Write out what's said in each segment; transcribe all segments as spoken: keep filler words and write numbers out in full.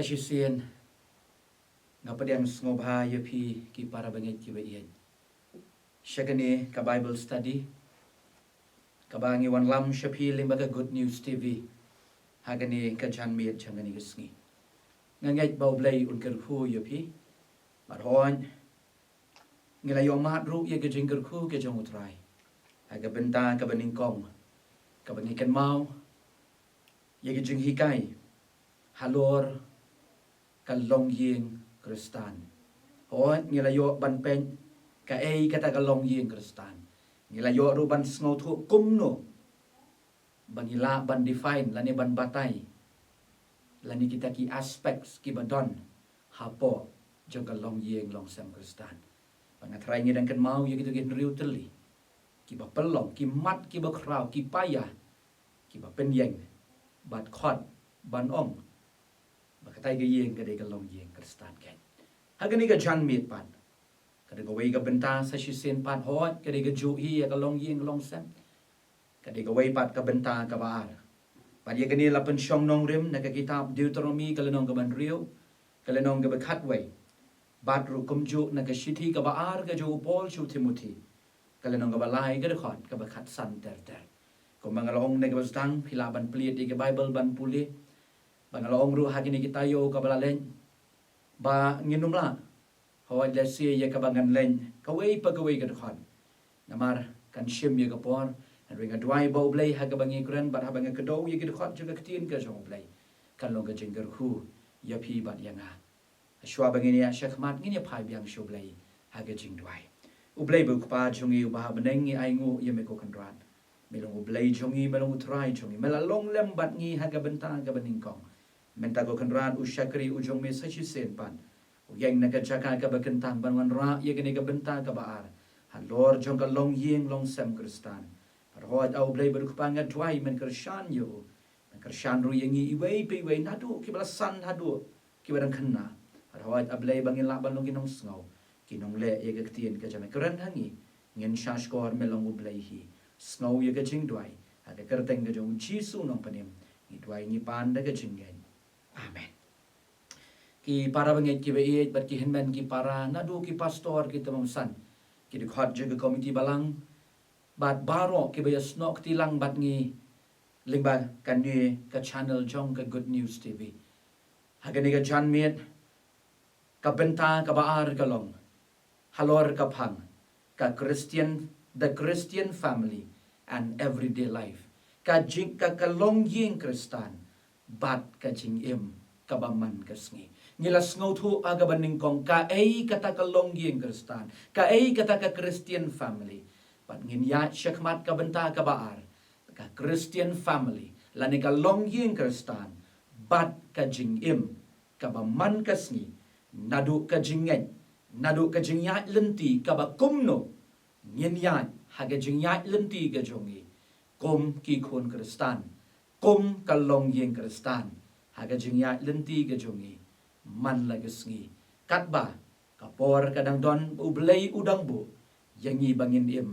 Shisien nga pdiang sngewbha ïa phi ki para bangeit kiba ïeit sha kane ka Bible study kaba ngi wanlam sha phi lyngba ka Good News T V ha kane ka janmiet jong kane ka sngi. Nga ngeit ba U Blei un kyrkhu ïa phi. Bad hooid, ngi la ïohmad ruh ïa ka jingkyrkhu ka jong U Trai ha ka bynta kaba nyngkong kaba ngi kynmaw ïa ka jinghikai halor ka longïing Khristan. Hooid, ngi la ïoh ban peit kaei kata ka longïing Khristan. Ngi la ïoh ruh ban sngewthuh kumno ba ngi lah ban define lane ban batai lane kita ki aspects kiba don hapoh jong ka longïing longsem Khristan. Ba nga trai ngi dang kynmaw ïa kito ki hynriew tylli kiba pynlong, ki mat kiba khraw, ki paia, kiba pynïeng bad khot ban ong ba katai ka ïing ka dei ka longïing Khristan keiñ. Ha kane ka janmiet pat ka dei kawei ka bynta sa shisien pat, hooid, ka dei kajuh hi ïa ka longïing longsem. Ka dei kawei pat ka bynta kaba ar. Bad ïa kane la pynshong nongrim na ka kitab Deuteronomi ka lynnong kaba hynriew, ka lynnong kaba khatwei. Bad ruh kumjuh na ka shithi kaba ar ka jong u Paul sha u Timothi, ka lynnong kaba lai, ka dkhot kaba khatsan ter ter. Kumba nga la ong na kaba sdang, phi lah ban plie ïa ka Bible ban pule. Ba nga la ong ruh ha kine ki taïew kaba la leit ba ngin ym lah, hooid, lehse ïa kaba ngan leit kawei pa kawei ka dkhot, namar kan shim ïa ka por. Hynrei nga duwai ba U Blei ha kaba ngi kren bad haba nga kdew ïa ki dkhot jong ka ktien ka jong U Blei, kan long ka jingkyrkhu ïa phi bad ïa nga. Shuwa ba ngin ïaid shakhmat, ngin ïa phai biang sha U Blei ha ka jingduwai. U Blei ba u Kpa jong ngi uba ha bneng, ngi ainguh ïa me ko Kynrad. Me long U Blei jong ngi, me long U Trai jong ngi, me la long lem bad ngi ha ka bynta kaba nyngkong. Mynta ko Kynrad, u shakri u jong me sa shisien pat u ïeng na ka jaka kaba kyntang ban wanrah ïa kane ka bynta kaba ar halor jong ka longïing longsem Khristan. Bad hooid, A U Blei ba u Kpa, nga duwai men kyrshan ïa u, men kyrshan ruh ïa ngi iwei pa iwei, naduh kiba la san haduh kiba dang khynnah. Bad hooid, A Blei, ba ngin lah ban long ki nongsngew, ki nongleh ïa ka ktien ka jong me. Kren ha ngi, ngin sngap shkor, me long U Blei hi. Sngew ïa ka jingduwai, ha ka kyrteng ka jong U Jisu Nongpynim ngi duwai, ngi pan da ka jingngeit. Amen. Ki para bangeit kiba ïeit bad ki hynmen ki para, naduh ki pastor, ki tymmen basan, ki dkhot jong ka komiti balang, bad baroh kiba ïasnoh kti lang bad ngi lyngba kane ka channel jong ka Good News T V. Ha kane ka janmiet, ka bynta kaba ar ka long halor ka phang, ka Christian, the Christian family and everyday life. Ka jing, ka, ka longïing Khristan bad ka jingim kaba man ka sngi. Ngi la sngewthuh ha kaba nyngkong kaei kata ka longïing Khristan, kaei kata ka Christian family. Bad ngin ïaid shakhmat, ka bynta kaba ar, ka Christian family lane ka longïing Khristan bad ka jingim kaba man ka sngi, naduh ka jingngeit, naduh ka jingïaid lynti kaba kumno ngin ïaid ha ka jingïaid lynti ka jong ngi kum ki khun Khristan, kum ka longïing Khristan, ha ka jingïaid lynti ka jong ngi man la ka sngi. Katba ka por ka dang don, U Blei u dang buh ïa ngi ba ngin im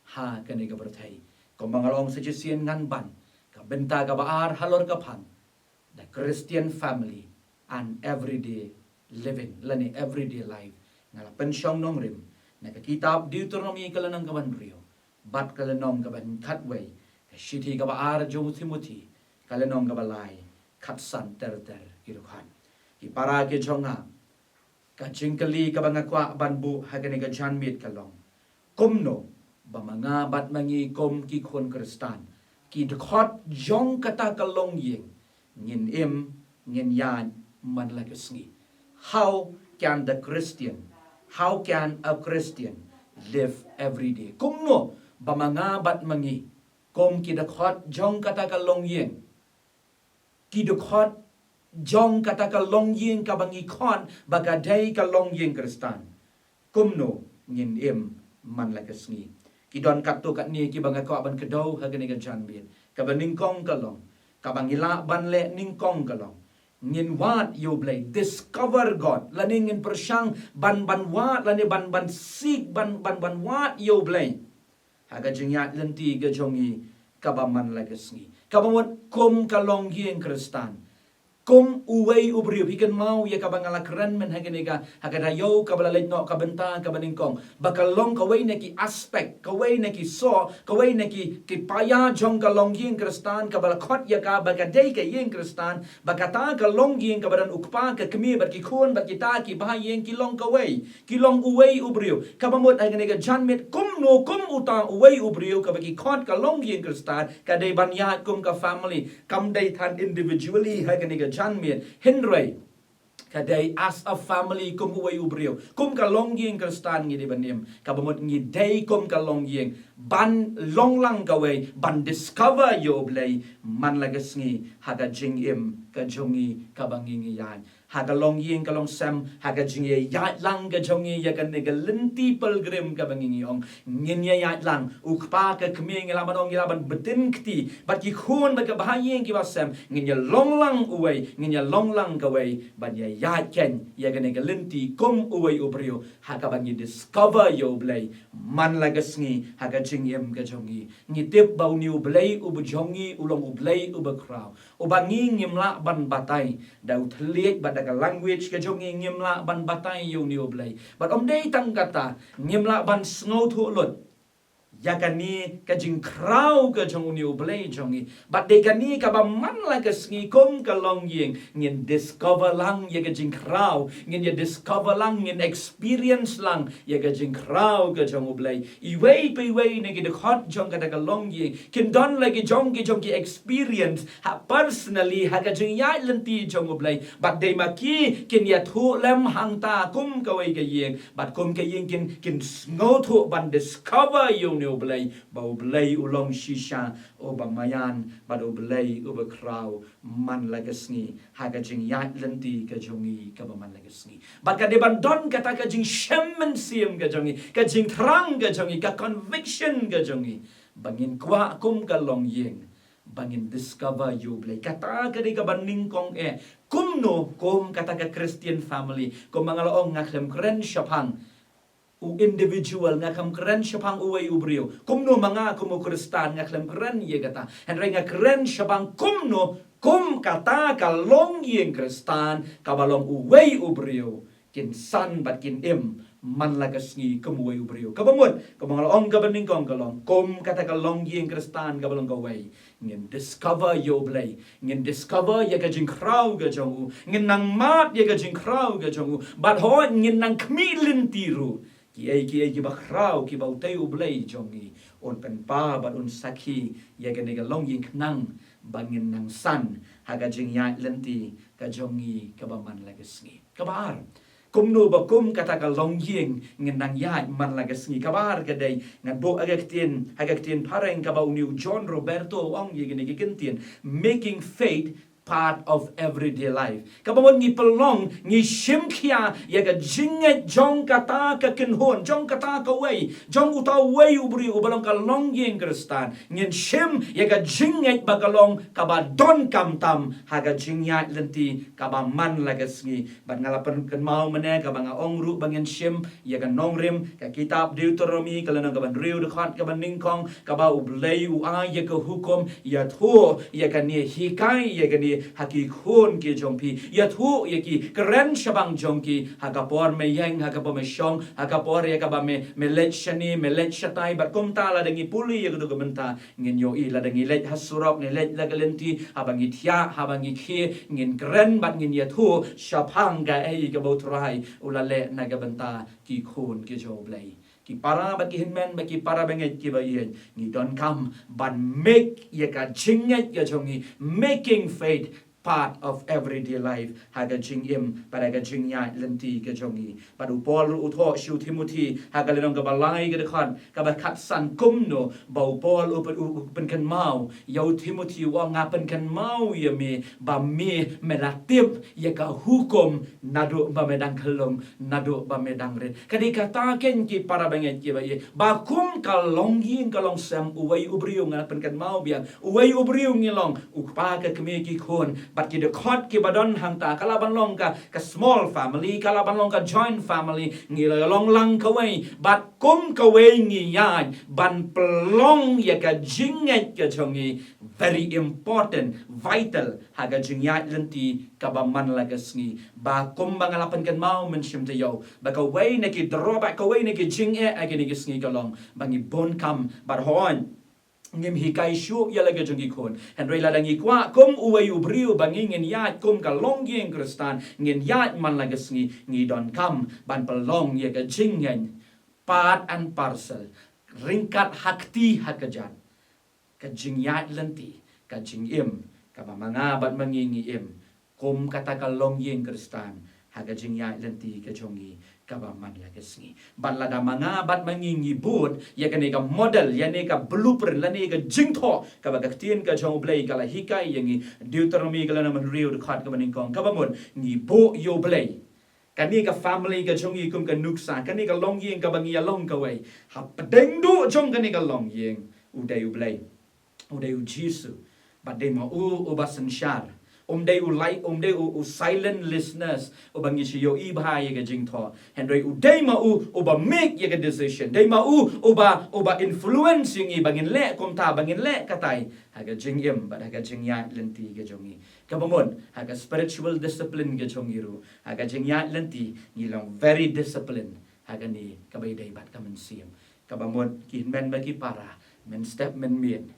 ha kane ka pyrthei. Kumba nga la ong sa shisien, ngan ban ka bynta kaba ar halor ka phang, the Christian family and everyday living lane everyday life. Nga la pynshong nongrim na ka kitab Deuteronomi ka lynnong kaba hynriew bad ka lynnong kaba khatwei, ka shithi kaba ar jong u Timothi ka lynnong kaba lai, khatsan ter ter ki dkhot. Ki para ki jong nga, ka jingkylli kaba nga kwah ban buh ha kane ka janmiet ka long, kumno ba ma nga bad ma ngi kum ki khun Khristan, ki dkhot jong kata ka longïing, ngin im, ngin ïaid man la ka sngi? How can the Christian, how can a Christian live every day? Kumno ba ma nga bad ma ngi kum ki dkhot jong kata ka longïing, ki dkhot jong kata ka longïing kaba ngi khot ba ka dei ka longïing Khristan, kumno ngin im man la ka sngi? Ki don katto katne kiba nga kwah ban kdew ha kane ka janmiet. Kaba nyngkong ka long, kaba ngi lah ban leh nyngkong ka long, ngin wad ïa U Blei, discover God, lane ngin pyrshang ban, ban wad, lane ban, ban seek, ban, ban, ban wad ïa U Blei ha ka jingïaid lynti ka jong ngi kaba man la ka sngi. Kaba mut kum ka longïing Khristan, kum uwei u briew. Phi kynmaw ïa kaba nga la kren mynne ha kane ka, ha ka taïew kaba la leit noh, ka bynta kaba nyngkong, ba ka long kawei na ki aspect, kawei na ki soh, kawei na ki, ki paia jong ka longïing Khristan, kaba la khot ïa ka ba ka dei ka ïing Khristan, ba kata ka longïing kaba don u kpa, ka kmie bad ki khun bad kita ki bahaïing ki long kawei, ki long uwei u briew. Kaba mut ha kane ka janmiet, kumno kum uta uwei u briew kaba ki khot ka longïing Khristan, ka dei ban ïaid kum ka family, kam dei than individually ha kane ka janmiet, hynrei ka dei as a family, kum uwei u briew, kum ka longïing Khristan ngi dei ban im. Kaba mut ngi dei kum ka longïing ban long lang kawei, ban discover ïa U Blei man la ka sngi ha ka jingim ka jong ngi kaba ngi ngi ïaid. Ha ka longïing ka longsem, ha ka jingïaid lang ka jong ngi ïa kane ka lynti pilgrim kaba ngi ngi ong, ngin ïaid lang. U kpa, ka kmie, ngi lah ban ong, ngi lah ban btin kti bad ki khun bad ka bahaïing kiba sem, ngin ïa long lang uwei, ngin ïa long lang kawei, ban ïa ïaid keiñ ïa kane ka lynti kum uwei u briew, ha kaba ngi discover ïa U Blei man la ka sngi ha ka jingim ka jong ngi. Ngi tip ba une U Blei uba jong ngi u long U Blei uba khraw, uba ngi ngim lah ban batai da u thylliej bad da ka language ka jong ngi, ngim lah ban batai ïa une U Blei. Bad ym dei tang kata, ngim lah ban sngewthuh lut ïa kane ka jingkhraw ka jong une U Blei jong ngi. Bad dei kane kaba man la ka sngi kum ka longïing ngin discover lang ïa ka jingkhraw, ngin ïa discover lang, ngin experience lang ïa ka jingkhraw ka jong U Blei. Iwei pa iwei na ki dkhot jong kata ka longïing kin don la ki jong ki jong ki experience ha personally ha ka jingïaid lynti jong U Blei. Bad dei ma ki kin ïathuh lem hangta kum kawei ka ïing, bad kum ka ïing kin, kin sngewthuh ban discover ïa une U Blei, ba U Blei u long shisha uba maïan bad U Blei uba khraw man la ka sngi ha ka jingïaid lynti ka jong ngi kaba man la ka sngi. Bad ka dei ban don kata ka jingshim mynsiem ka jong ngi, ka jingthrang ka jong ngi, ka conviction ka jong ngi, ba ngin kwah kum ka longïing ba ngin discover ïa U Blei. Kata ka dei kaba nyngkong eh. Kumno kum kata ka Christian family, kumba nga la ong, nga khlem kren shaphang u individual, nga khlem kren shaphang uwei u briew. Kumno ma nga kum u Khristan, nga khlem kren ïa kata. Hynrei nga kren shaphang kumno kum kata ka longïing Khristan kaba long uwei u briew kin san bad kin im man la ka sngi kum uwei u briew. Kaba mut, kumba nga la ong, kaba nyngkong ka long, kum kata ka longïing Khristan kaba long kawei, ngin discover ïa U Blei, ngin discover ïa ka jingkhraw ka jong u, ngin nang mad ïa ka jingkhraw ka jong u, bad hooid ngin nang khmih lynti ruh. Kiei kiei kiba khraw, kiba utei U Blei jong ngi un pynpaw bad un sakhi ïa kane ka longïing khnang ba ngin nang san ha ka jingïaid lynti ka jong ngi kaba man la ka sngi. Kaba ar, kumno ba kum kata ka longïing ngin nang ïaid man la ka sngi. Kaba ar ka dei, ngan buh ha ka ktien, ha ka ktien phareng kaba une u John Roberto u ong ïa kine ki kyntien, making faith part of everyday life. Kaba mut ngi pynlong, ngi shim khia ïa ka jingngeit jong kata ka kynhun, jong kata kawei, jong uta uwei u briew uba long ka longïing Khristan. Ngin shim ïa ka jingngeit ba ka long kaba donkam tam ha ka jingïaid lynti kaba man la ka sngi. Bad nga la pynkynmaw mynne, kaba nga ong ruh ba ngin shim ïa ka nongrim, ka kitab Deuteronomi, ka lynnong kaba hynriew, dkhot kaba nyngkong, kaba U Blei u ai ïa ka hukum, ïathuh ïa kane, hikai ïa kane ha ki khun ki jong phi, ïathuh ïa ki, kren shaphang jong ki ha ka por me ïeng, ha ka por me shong, ha ka por ïa kaba me, me leit shane, me leit shatai. Bad kumta lada ngi pule ïa katu ka bynta, ngin ïohi lada ngi leit ha surok, ngi leit la ka lynti, haba ngi thiah, haba ngi khie, ngin kren bad ngin ïathuh shaphang kaei kaba U Trai u la leh na ka bynta ki khun ki jong U Blei. Ki para bad ki hynmen bad ki para bangeit kiba ïeit, ngi donkam ban make ïa ka jingngeit ka jong ngi, making faith part of everyday life ha ka jingim bad ha ka jingïaid lynti ka jong ngi. Bad u Paul ruh u thoh sha u Timothi ha ka lynnong kaba lai, ka dkhot kaba khatsan, kumno ba u Paul u pyn-, u, u pynkynmaw ïa u Timothi, u ong, nga pynkynmaw ïa me ba me, me la tip ïa ka hukum naduh ba me dang khyllung, naduh ba me dang rit. Ka dei kata keiñ, ki para bangeit kiba ïeit, ba kum ka longïing ka longsem, uwei u briew, nga pynkynmaw biang, uwei u briew ngi long, u kpa, ka kmie, ki khun, Bad ki dkhot kiba don hangta, ka lah ban long ka, ka small family, ka lah ban long ka joint family, ngi la long lang kawei, bad kum kawei ngi ïaid ban pynlong ïa ka jingngeit ka jong ngi, very important, vital, ha ka jingïaid lynti kaba man la ka sngi. Ba kumba nga la pynkynmaw mynshem taïew, ba kawei na ki drawback, kawei na ki jingeh ha kine ki sngi ka long ba ngi bun kam, bad hooid, ngim hikai shuh ïa la ka jong ki khun. Hynrei lada ngi kwah kum uwei u briew ba ngi ngin ïaid kum ka longïing Khristan, ngin ïaid man la ka sngi, ngi donkam ban pynlong ïa ka jingngeit, part and parcel, ryngkat ha kti ha kjat, ka jingïaid lynti, ka jingim kaba ma nga bad ma ngi ngi im kum kata ka longïing Khristan ha ka jingïaid lynti ka jong ngi kaba man la ka sngi. Bad lada ma nga bad ma ngi ngi bud ïa kane ka model, ïa kane ka blueprint, lane ka jingthoh kaba ka ktien ka jong U Blei ka la hikai ïa ngi, Deuteronomy ka lynnong hynriew dkhot kaba nyngkong, kaba mut ngi buh ïa U Blei kane ka family ka jong ngi kum ka nuksa, kane ka longïing kaba ngi ïa long kawei. Hapdeng duh jong kane ka longïing u dei U Blei, u dei U Jisu, bad dei ma u uba synshar. Um dei u light, um dei u, u silent listeners uba ngi shu ïohi bha ïa ka jingthoh. Hynrei u dei ma u uba make ïa ka decision. Dei ma u uba, uba influence ïa ngi ba ngin leh kumta, ba ngin leh katai ha ka jingim bad ha ka jingïaid lynti ka jong ngi. Kaba mut ha ka spiritual discipline ka jong ngi ruh, ha ka jingïaid lynti ngi long very disciplined ha kane kaba ïadei bad ka mynsiem. Kaba mut ki hynmen bad ki para, mynstep mynmiet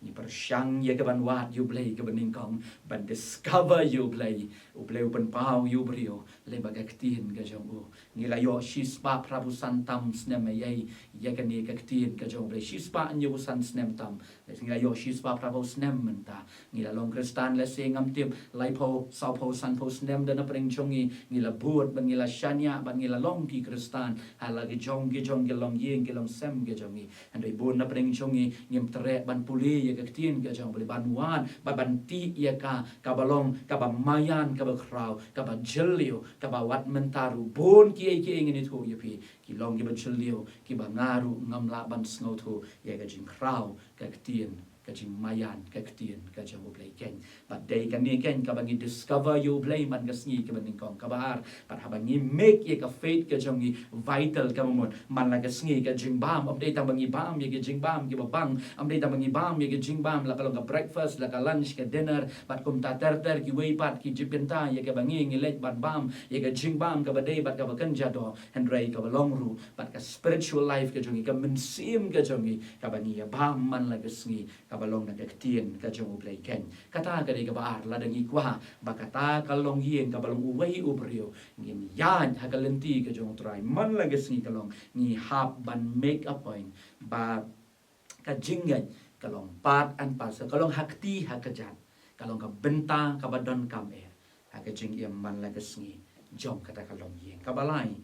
ngi pyrshang ïa ka ban wad ïa U Blei kaba nyngkong, ban discover ïa U Blei, U Blei u pynpaw ïa u briew lyngba ka ktien ka jong u. Ngi la ïoh shispah phra phew san tam snem ïa, ïa kane ka ktien ka jong U Blei, shispah hynñiew phew san snem tam. Ngi la ïoh shispah phra phew snem mynta. Ngi la long Khristan lehse ngam tip laiphew, sawphew, sanphew snem da na pdeng jong ngi, ngi la bud bad ngi la shaniah bad ngi la long ki Khristan ha la ki jong ki jong ki longïing ki longsem ki jong ngi. Hynrei bun na pdeng jong ngi ngim treh ban pule ïa ka ktien ka jong U Blei, ban wad bad ban tih ïa ka, kaba long kaba maïan, kaba khraw, kaba jylliew, kaba wat mynta ruh bun kiei kiei ngin ïathuh ïa phi ki long kiba jylliew, kiba nga ruh ngam lah ban sngewthuh ïa ka jingkhraw ka ktien, ka jingmaïan ka ktien ka jong U Blei keiñ. Bad dei kane keiñ kaba ngi discover ïa U Blei man ka sngi kaba nyngkong. Kaba ar, bad haba ngi make ïa ka faith ka jong ngi vital, kaba mut man la ka sngi ka jingbam, ym dei tang ba ngi bam ïa ka jingbam kiba bang, ym dei tang ba ngi bam ïa ka jingbam la ka long ka breakfast, la ka lunch, ka dinner, bad kumta ter ter kiwei pat ki jingpynta ïa kaba ngi ngi leit ban bam ïa ka jingbam kaba dei bad kaba kynja doh. Hynrei kaba long ruh bad ka spiritual life ka jong ngi, ka mynsiem ka jong ngi, kaba ngi ïa bam man la ka sngi, kaba long na ka ktien ka jong U Blei keiñ. Kata ka dei kaba ar, lada ngi kwah ba kata ka longïing kaba long uwei u briew ngin ïaid ha ka lynti ka jong U Trai man la ka sngi, ka long ngi hap ban make a point ba ka jingngeit ka long part and parcel, ka long ha kti ha kjat, ka long ka bynta kaba donkam eh ha ka jingim man la ka sngi jong kata ka longïing. Kaba lai,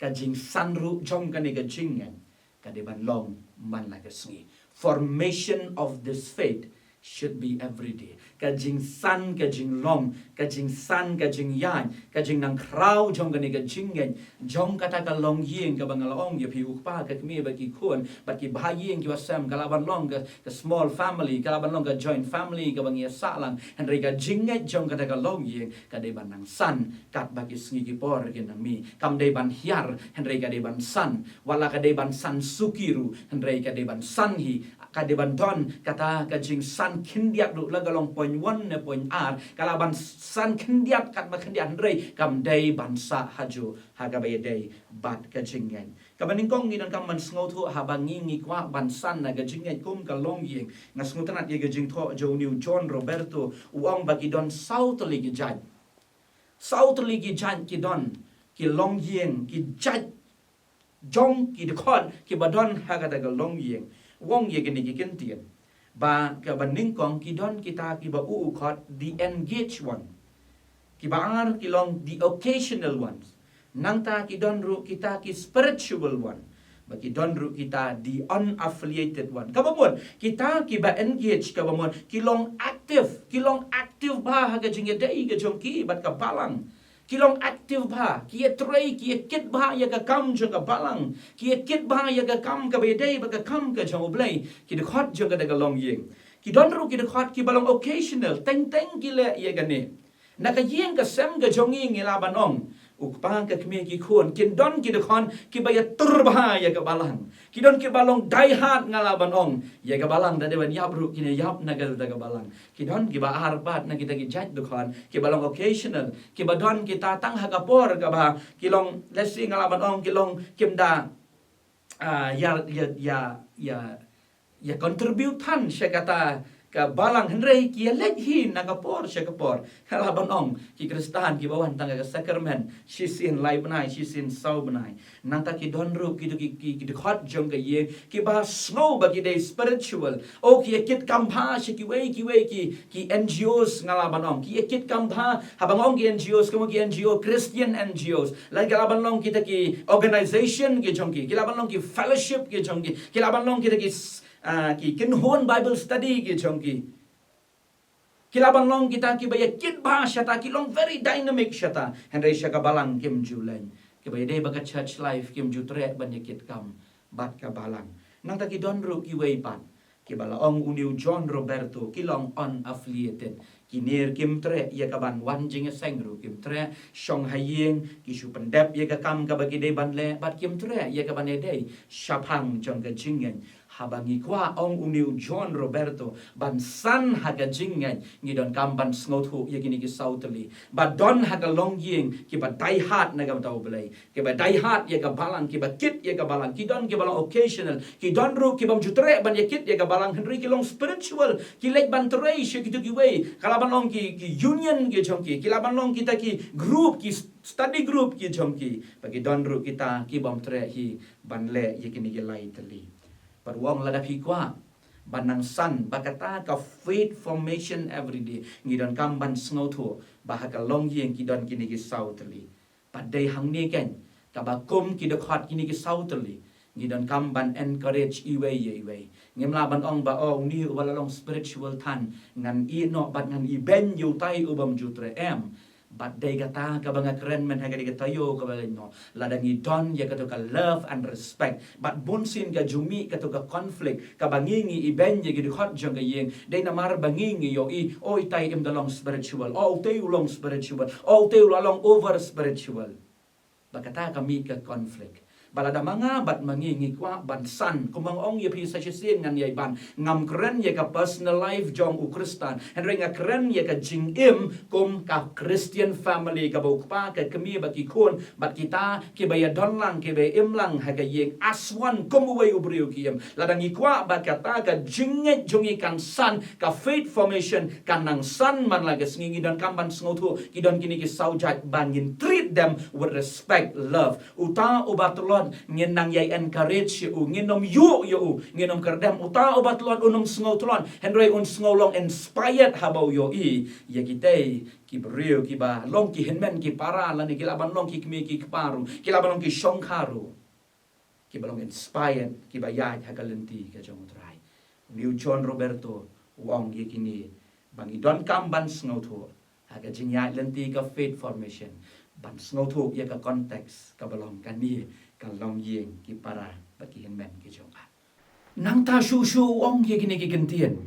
ka jingsan ruh jong kane ka jingngeit ka dei ban long man la ka sngi. Formation of this faith should be every day. Ka jingsan, ka jinglong, ka jingsan, ka jingïaid, ka jingnang khraw jong kane ka jingngeit jong kata ka longïing kaba nga la ong ïa phi, u kpa, ka kmie bad ki khun bad ki bahaïing kiba sem, ka lah ban long ka, ka small family, ka lah ban long ka joint family kaba ngi ïa sah lang. Hynrei ka jingngeit jong kata ka longïing ka dei ban nang san katba ki sngi ki por ki nang mih. Kam dei ban hiar, hynrei ka dei ban san. Wat la ka dei ban san suki ruh, hynrei ka dei ban san hi. Ka dei ban don kata ka jingsan khyndiat ruh, la ka long point one ne point ar, ka lah ban san khyndiat katba khyndiat, hynrei kam dei ban sah hajuh ha kaba ïadei bad ka jingngeit. Kaba nyngkong, ngi donkam ban sngewthuh haba ngi ngi kwah ban san na ka jingngeit kum ka longïing. Nga sngewtynnat ïa ka jingthoh jong une u John Roberto, u ong ba ki don saw tylli ki jait. Saw tylli ki jait ki don, ki longïing, ki jait jong ki dkhot kiba don ha kata ka longïing. U ong ïa kine ki kyntien. Ba kaba nyngkong, ki don kita kiba u u khot the engaged one. Kiba ar ki long the occasional ones. Nangta ki don ruh kita ki spiritual one. Ba ki don ruh kita the unaffiliated one. Kaba mut, kita kiba engaged, kaba mut ki long active, ki long active bha ha ka jingïadei ka jong ki bad ka balang. Ki long active bha, ki ïatrei, ki ïakit bha ïa ka kam jong ka balang, ki ïakit bha ïa ka kam kaba ïadei bad ka kam ka jong U Blei, ki dkhot jong kata ka longïing. Ki don ruh ki dkhot kiba long occasional, teng teng ki leh ïa kane. Na ka ïing ka sem ka jong ngi ngi lah ban ong, u kpa ka kmie ki khun, kin don ki dkhot kiba ïatur bha ïa ka balang. Ki don kiba long die hard, nga lah ban ong, ïa ka balang, da dei ban ïap ruh kin ïap na kata ka balang. Ki don kiba ar pat na kita ki jait dkhot kiba long occasional, kiba don kita tang ha ka por kaba ki long, let's say, nga lah ban ong, ki long kim da, ah, ïa, ïa, ïa, ïa, ïa contribute than sha kata ka balang, hynrei ki ïa leit hi na ka por sha ka por. Nga lah ban ong, ki Khristan kiba wan tang ka sakramen shisien lai bnai, shisien saw bnai. Nangta ki don ruh ki, ki, ki, ki dkhot jong ka ïing kiba sngew ba ki dei spiritual. Oh, ki ïa kit kam bha sha kiwei kiwei ki, ki N G Os, nga lah ban ong, ki ïa kit kam bha. Haba nga ong ki N G Os, ka mut ki N G O, Christian N G Os. Lane ki lah ban long kita ki organization ki jong ki, ki lah ban long ki fellowship ki jong ki, ki lah ban long kita ki s-, ah, ki kynhun Bible study ki jong ki. Ki lah ban long kita kiba ïa kit bha shata, ki long very dynamic shata, hynrei sha ka balang kim ju leh. Kiba ïa dei bad ka church life kim ju treh ban ïa kit kam bad ka balang. Nangta ki don ruh kiwei pat kiba la ong une u John Roberto, ki long unaffiliated. Kine kim treh ïa ka ban wan jingïaseng ruh, kim treh shong ha ïing, ki shu pyndep ïa ka kam kaba ki dei ban leh, bad kim treh ïa ka ban ïa dei shaphang jong ka jingngeit. Haba ngi kwah, ong une u John Roberto, ban san ha ka jingngeit, ngi donkam ban sngewthuh ïa kine ki saw tylli. Ba don ha ka longïing kiba die hard na ka bynta U Blei, kiba die hard ïa ka balang, kiba kit ïa ka balang. Ki don kiba long occasional, ki don ruh kibym ju treh ban ïa kit ïa ka balang, hynrei ki long spiritual, ki leit ban trei sha kito kiwei. Ka lah ban long ki, ki union ki jong ki, ki lah ban long kita ki group, ki s-, study group ki jong ki. Bad ki don ruh kita kibym treh hi ban leh ïa kine ki lai tylli. Bad u ong, lada phi kwah ban nang san ba kata ka faith formation everyday, ngi donkam ban sngewthuh ba ha ka longïing ki don kine ki saw tylli. Bad dei hangne keiñ, kaba kum ki dkhot kine ki saw tylli, ngi donkam ban encourage iwei ïa iwei. Ngim lah ban ong ba, oh, une uba la long spiritual than, ngan ïeh noh bad ngan ibeiñ ïa utai ubym ju treh, em. Bad dei kata kaba nga kren mynta ha kane ka taïew kaba la ïaid noh, lada ngi don ïa kato ka love and respect, bad bunsien ka ju mih kato ka conflict, kaba ngi, ngi ibeiñ ïa ki dkhot jong ka ïing, dei namar ba ngi, ngi ïohi, oh, itai im da long spiritual, oh, utei u long spiritual, oh, utei u la long over spiritual. Ba kata ka mih ka conflict. Ba lada ma nga bad ma ngi ngi kwah ban san, kumba nga ong ïa phi sa shisien, ngan ïai ban, ngam kren ïa ka personal life jong u Khristan, hynrei nga kren ïa ka jingim kum ka Christian family, kaba u kpa, ka kmie bad ki khun, bad kita kiba ïa don lang, kiba ïa im lang ha ka ïing, as one kum uwei u briew ki im. Lada ngi kwah ba kata ka jingngeit jong ngi kan san, ka faith formation kan nang san man la ka sngi, ngi donkam ban sngewthuh, ki don kine ki saw jait ba ngin treat them with respect, love. Uta uba tlot ngin nang ïai encourage ïa u, ngin ym ïuh ïa u, ngin ym kyrdem. Uta uba tlot un ym sngew tlot, hynrei un sngew long inspired haba u ïohi ïa kitei ki briew kiba long ki hynmen ki para, lane ki lah ban long ki kmie ki kpa ruh, ki lah ban long ki shongkha ruh, kiba long inspired, kiba ïaid ha ka lynti ka jong U Trai. Une u John Roberto u ong ïa kine ba ngi donkam ban sngewthuh ha ka jingïaid lynti ka faith formation, ban sngewthuh ïa ka context kaba long kane ka longïing ki para bad ki hynmen ki jong nga. Nangta shuh shuh u ong ïa kine ki kyntien.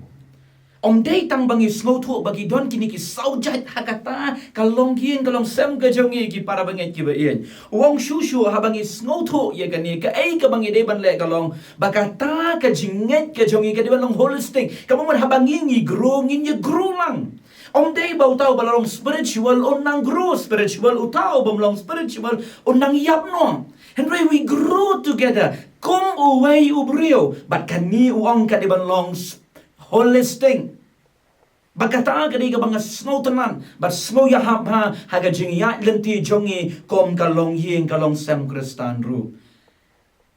Ym dei tang ba ngi sngewthuh ba ki don kine ki saw jait ha kata ka longïing ka longsem ka jong ngi, ki para bangeit kiba ïeit. U ong shuh shuh, haba ngi sngewthuh ïa kane, kaei kaba ngi dei ban leh ka long ba kata ka jingngeit ka jong ngi ka dei ban long holistic. Kaba mut haba ngi, ngi grow, ngin ïa grow lang. Ym dei ba uta uba la long spiritual un nang grow spiritual, uta ubym long spiritual un nang ïap noh. Hynrei we grow together kum uwei u briew. Bad kane u ong ka dei ban long s-, holistic. Bad kata ka dei kaba nga sngewtynnat bad sngew ïahap bha ha ka jingïaid lynti jong ngi kum ka longïing ka longsem Khristan ruh.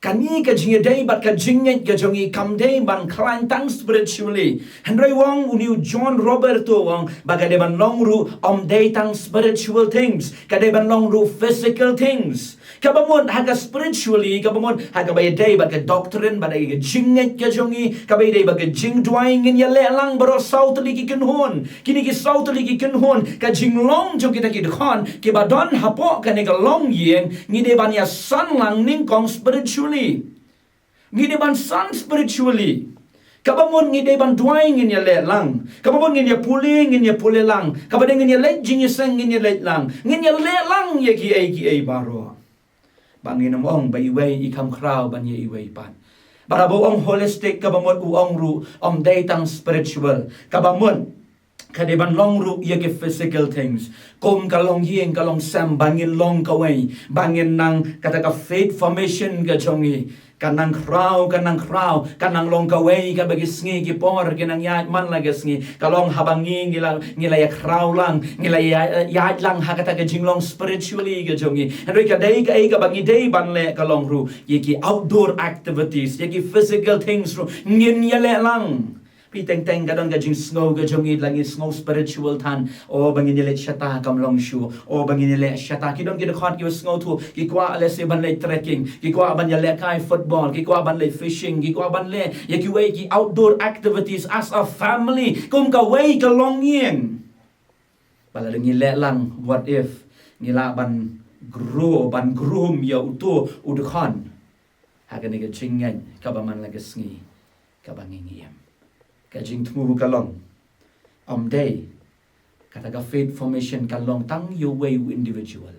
Kane ka jingïadei bad ka jingngeit ka jong ngi kam dei ban khlaiñ tang spiritually. Hynrei u ong une u John Roberto u ong ba ka dei ban long ruh ym dei tang spiritual things, ka dei ban long ruh physical things. Kaba mut ha ka spiritually, kaba mut ha kaba ïadei bad ka doctrine, bad ka jingngeit ka jong ngi, kaba ïadei bad ka jingduwai, ngin ïaleh lang baroh saw tylli ki kynhun. Kine ki saw tylli ki kynhun, ka jinglong jong kita ki dkhot kiba don hapoh kane ka longïing, ngi dei ban ïasan lang nyngkong spiritually. Ngi dei ban san spiritually. Kaba mut ngi dei ban duwai ngin ïaleh lang. Kaba mut ngin ïa pule ngin ïa pule lang. Kaba dei ngin ïa leit jingïaseng ngin ïa leit lang. Ngin ïaleh lang ïa kiei kiei baroh. Ba ngin ym ong ba iwei i kham khraw ban ïa iwei pat. Ba haba u ong holistic kaba mut u ong ruh ym dei tang spiritual. Kaba mut ka dei ban long ruh ïa ki physical things. Kum ka longïing ka longsem ba ngin long kawei. Ba ngin nang kata ka faith formation ka jong ngi. Ka nang khraw, ka nang khraw, ka nang long kawei, kaba ki sngi ki por, ki nang ïaid man la ki sngi. Ka long haba ngi, ngi la, ngi la ïa khraw lang, ngi la ïa, ïaid lang ha kata ka jinglong spiritually ka jong ngi. Hynrei ka dei kaei kaba ngi dei ban leh ka long ruh ïa ki outdoor activities, ïa ki physical things ruh ngin ïaleh lang. Phi teng teng ka don ka jingsngew ka jong ngi la ngi sngew spiritual than. O ba ngin ïaleh shata kam long shuh. O ba ngin ïaleh shata ki don ki dkhot ki sngewthuh. Ki kwah lehse ban leh trekking. Ki kwah ban ïaleh kai football. Ki kwah ban leh fishing. Ki kwah ban leh ïa kiwei ki outdoor activities as a family. Kum kawei ka longïing. Ba la dang ngi leh lang what if ngi lah ban grow ban groom ïa uto u dkhot. Ha kane ka jingngeit kaba man la ka sngi kaba ngi ngi im. Ka jingthmu ka long. Ym dei kata ka faith formation ka long tang ïa uwei u individual.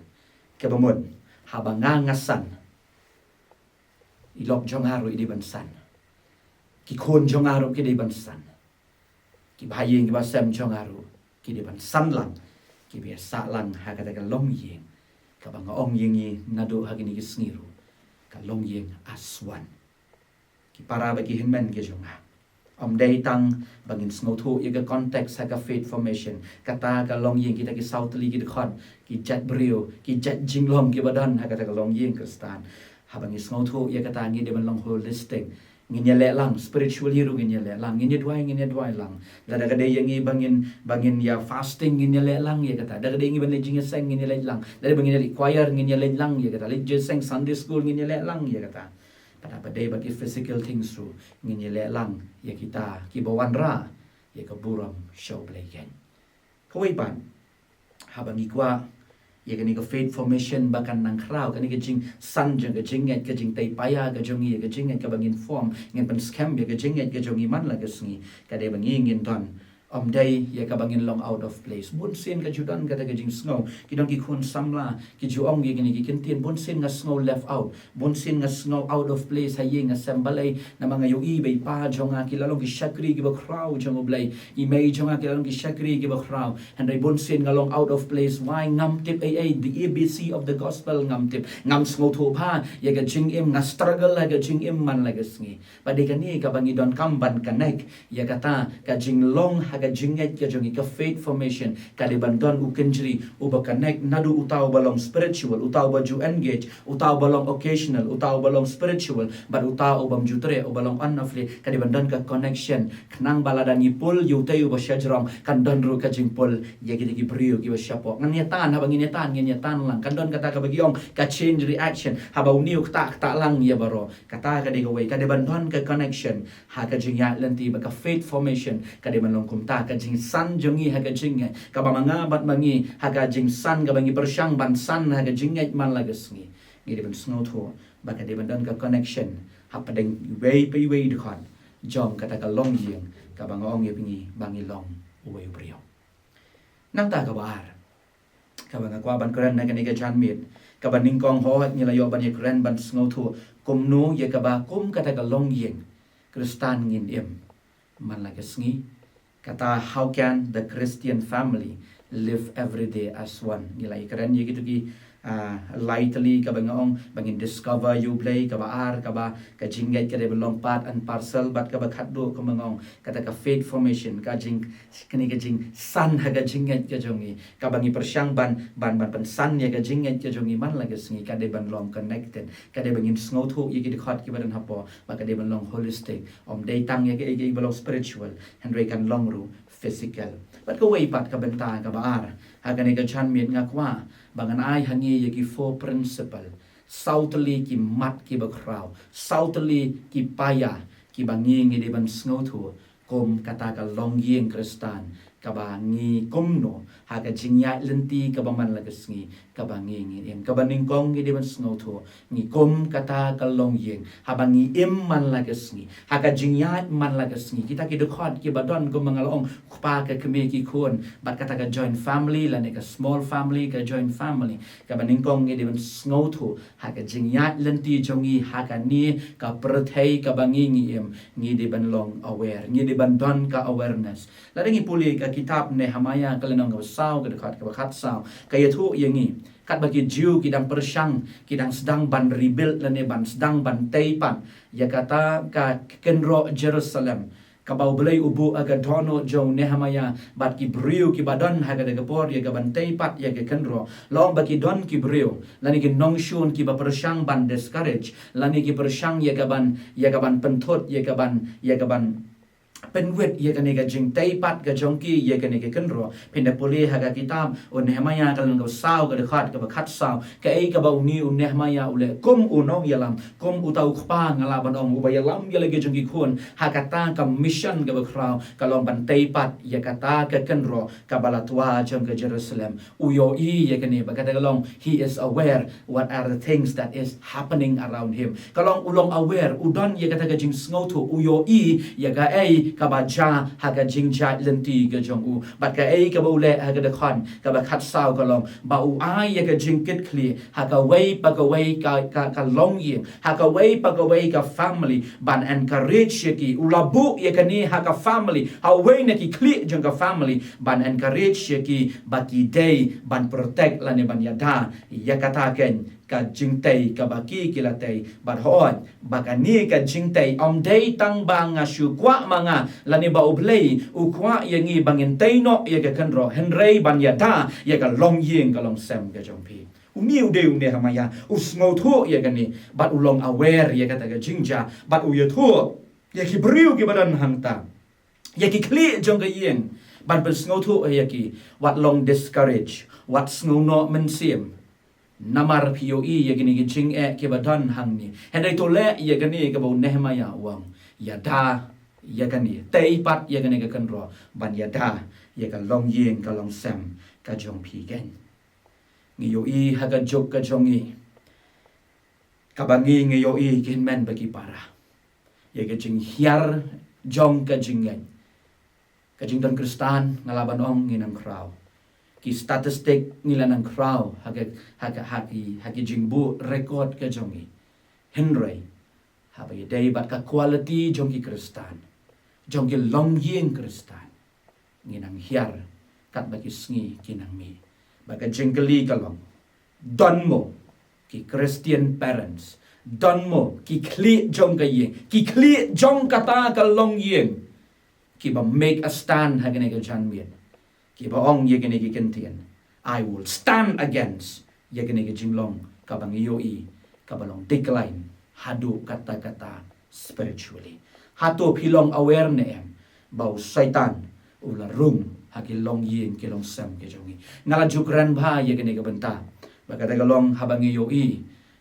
Kaba mut haba nga nga san. I lok jong nga ruh i dei ban san. Ki khun jong nga ruh ki dei ban san. Ki bahaïing ki basem jong nga ruh ki dei ban san lang. Ki ba ïa sah lang ha kata ka longïing. Kaba nga ong ïa ngi naduh ha kine ki sngi ruh. Ka longïing aswan. Ki para bad ki hynmen ki jong nga. Ym dei tang ba ngin sngewthuh ïa ka context ha ka faith formation. Kata ka longïing kita ki saw tylli ki dkhot, ki jait briew, ki jait jinglong kiba don ha kata ka longïing Khristan. Haba ngi sngewthuh ïa kata ngi dei ban long holistic. Ngin ïaleh lang spiritually ruh ngin ïaleh lang. Ngin ïa duwai ngin ïa duwai lang. Lada ka dei ïa ngi ba ngin ba ngin ïa fasting ngin ïaleh lang ïa kata. Lada ka dei ïa ngi ban leit jingïaseng ngin ïaleh lang. Lada ba ngin ïaleh choir ngin ïaleh lang ïa kata. Leit jingïaseng Sunday school ngin ïaleh lang ïa kata. Bad haba dei ba ki physical things ruh ngin ïaleh lang ïa kita kiba wanrah ïa ka burom sha U Blei ïa. Kawei pat haba ngi kwah ïa kane ka faith formation ba kan nang khraw kane ka jingsan jong ka jingngeit ka jingtei paia ka jong ngi ïa ka jingngeit kaba ngin form ngin pynskhem ïa ka jingngeit ka jong ngi man la ka sngi ka dei ba ngi ngin don. Ym dei ïa kaba ngin long out of place. Bun sien ka ju don kata ka jingsngew. Ki don ki khun samla ki ju ong ïa kine ki ktien bun sien nga sngew left out. Bun sien nga sngew out of place ha ïing ha sem balei namar nga ïohi ba i pa jong nga ki la long ki shakri kiba khraw jong U Blei. I mei jong nga ki la long ki shakri kiba khraw. Hynrei bun sien nga long out of place. Why? Ngam tip ei ei the A B C of the gospel ngam tip. Ngam sngewthuh bha ïa ka jingim nga struggle ha ka jingim man la ka sngi. Ba dei kane kaba ngi donkam ban connect ïa kata ka jinglong ha ka jingngeit ka jong ngi ka faith formation ka dei ban don u kynjri uba connect naduh uta uba long spiritual uta uba ju engage uta uba long occasional uta uba long spiritual bad uta ubam ju treh uba long on off leh ka dei ban don ka connection khnang ba lada ngi pul ïa utei uba shajrong kan don ruh ka jingpul ïa kita ki briew kiba shapoh. Ngan ïa tan haba ngin ïa tan ngin ïa tan lang kan don kata kaba ki ong ka chain reaction haba une u ktah ktah lang ïa baroh. Kata ka dei kawei ka dei ban don ka connection ha ka jingïaid lynti ba ka faith formation ka dei ban long kumta ka jingsan jong ngi ha ka jingngeit kaba ma nga bad ma ngi ha ka jingsan kaba ngi pyrshang ban san ha ka jingngeit man la ka sngi. Ngi dei ban sngewthuh ba ka dei ban don ka connection hapdeng iwei pa iwei dkhot jong kata ka longïing kaba nga ong ïa ngi ba ngi long uwei u briew. Nangta kaba ar kaba nga kwah ban kren na kane ka janmiet kaba nyngkong hooid ngi la ïoh ban ïa kren ban sngewthuh kumno ïa kaba kum kata ka longïing Khristan ngin im man la ka sngi. Kata how can the Christian family live every day as one? Ngi la ïa kren ïa kitu ki lai tylli kaba nga ong ba ngin discover ïa U Blei, kaba ar kaba ka jingngeit ka dei ban long part and parcel bad kaba khatduh kaba nga ong kata ka faith formation ka jing kane ka jingsan ha ka jingngeit ka jong ngi kaba ngi pyrshang ban ban ban pynsan ïa ka jingngeit ka jong ngi man la ka sngi ka dei ban long connected ka dei ban ngin sngewthuh ïa ki dkhot kiba don hapoh ba ka dei ban long holistic. Ym dei tang ïa ka ïa ka ba long spiritual hynrei kan long ruh physical. Bad kawei pat ka bynta kaba ar ha kane ka janmiet nga kwah ba ngan ai ha ngi ïa ki four principle. Saw tylli ki mat kiba khraw, saw tylli ki paia kiba ngi ngi dei ban sngewthuh kum kata ka longïing Khristan kaba ngi kumno ha ka jingïaid lynti kaba man la ka sngi, kaba ngi ngi im, kaba nyngkong ngi dei ban sngewthuh ngi kum kata ka longïing haba ngi im man la ka sngi, ha ka jingïaid man la ka sngi. Kita ki dkhot kiba don kumba nga la ong, kpa ka kmie ki khun, bad kata ka joint family lane ka small family, ka joint family, kaba nyngkong ngi dei ban sngewthuh ha ka jingïaid lynti jong ngi ha kane ka pyrthei kaba ngi ngi im, ngi dei ban long aware, ngi dei ban don ka awareness. Lada ngi pule ka kitab Nehemiah ka lynnong kaba saw, ka dkhot kaba khatsaw, ka ïathuh ïa ngi katba ki Jiw ki dang pyrshang, ki dang sdang ban rebuild lane ban sdang ban tei pat ïa kata ka kynroh Jerusalem, kaba U Blei u buh ha ka dohnud jong u Nehemiah bad ki briew kiba don ha kata ka por ïa ka ban tei pat ïa ka kynroh. La ong ba ki don ki briew lane ki nongshun kiba pyrshang ban discourage, lane ki pyrshang ïa ka ban, ïa ka ban pynthut, ïa ka ban, ïa ka ban pynwit ïa kane ka jingtei pat ka jong ki ïa kane ka kynroh. Phin da pule ha ka kitab u Nehemiah ka lynnong kaba saw, ka dkhot kaba khatsaw, kaei kaba une u Nehemiah u leh kum u nongïalam, kum uta u kpa, nga lah ban ong, uba ïalam ïa la ki jong ki khun ha kata ka mission kaba khraw, ka long ban tei pat ïa kata ka kynroh kaba la twa jong ka Jerusalem. U ïohi ïa kane, ba kata ka long, he is aware what are the things that is happening around him. Ka long, u long aware, u don ïa kata ka jingsngewthuh, u ïohi ïa kaei kaba jia ha ka jingjia lynti ka jong u. Bad kaei kaba u leh ha ka dkhot kaba khatsaw ka long ba u ai ïa ka jingkitkhlieh ha kawei pa kawei ka, ka, ka longïing, ha kawei pa kawei ka family, ban encourage ïa ki. U la buh ïa kane ha ka family, ha uwei na ki khlieh jong ka family, ban encourage ïa ki ba ki dei ban protect lane ban ïada ïa kata kein ka jingtei kaba ki ki la tei. Bad hooid, ba kane ka jingtei ym dei tang ba nga shu kwah ma nga, lane ba U Blei u kwah ïa ngi ba ngin tei noh ïa ka kynroh, hynrei ban ïada ïa ka longïing ka longsem ka jong phi. Une u dei u Nehemiah, u sngewthuh ïa kane bad u long aware ïa kata ka jingjia, bad u ïathuh ïa ki briew kiba don hangta, ïa ki khlieh jong ka ïing, ban pynsngewthuh ïa ki, wat long discourage, wat sngew noh mynsiem. Namar phi ïohi ïa kine ki jingeh kiba don hangne. Hynrei to leh ïa kane kaba u Nehemiah u ong, ïada ïa kane, tei pat ïa kane ka kynroh ban ïada ïa ka longïing ka longsem ka jong phi kein. Ngi ïohi ha ka juk ka jong ngi, kaba ngi ngi ïohi ki hynmen bad ki para, ïa ka jinghiar jong ka jingngeit. Ka jingdon Khristan, nga lah ban ong, ngi nang khraw. Ki statistic ngi la nang khraw ha ka, ha ka, ha ki, ha ki jingbuh record ka jong ngi. Hynrei haba ïadei bad ka quality jong ki Khristan, jong ki longïing Khristan, ngi nang hiar katba ki sngi ki nang mih. Bad ka jingkylli ka long, don mo ki Christian parents, don mo ki khlieh jong ka ïing, ki khlieh jong kata ka longïing, kiba make a stand ha kane ka janmiet, kiba ong ïa kane ka kyntien, "I will stand against ïa kane ka jinglong kaba ngi ïohi kaba long decline haduh katta katta spiritually." Hato phi long aware ne em ba u Soitan u la rung ha ki longïing ki longsem ki jong ngi? Nga la ju kren bha ïa kane ka bynta, ba kata ka long haba ngi ïohi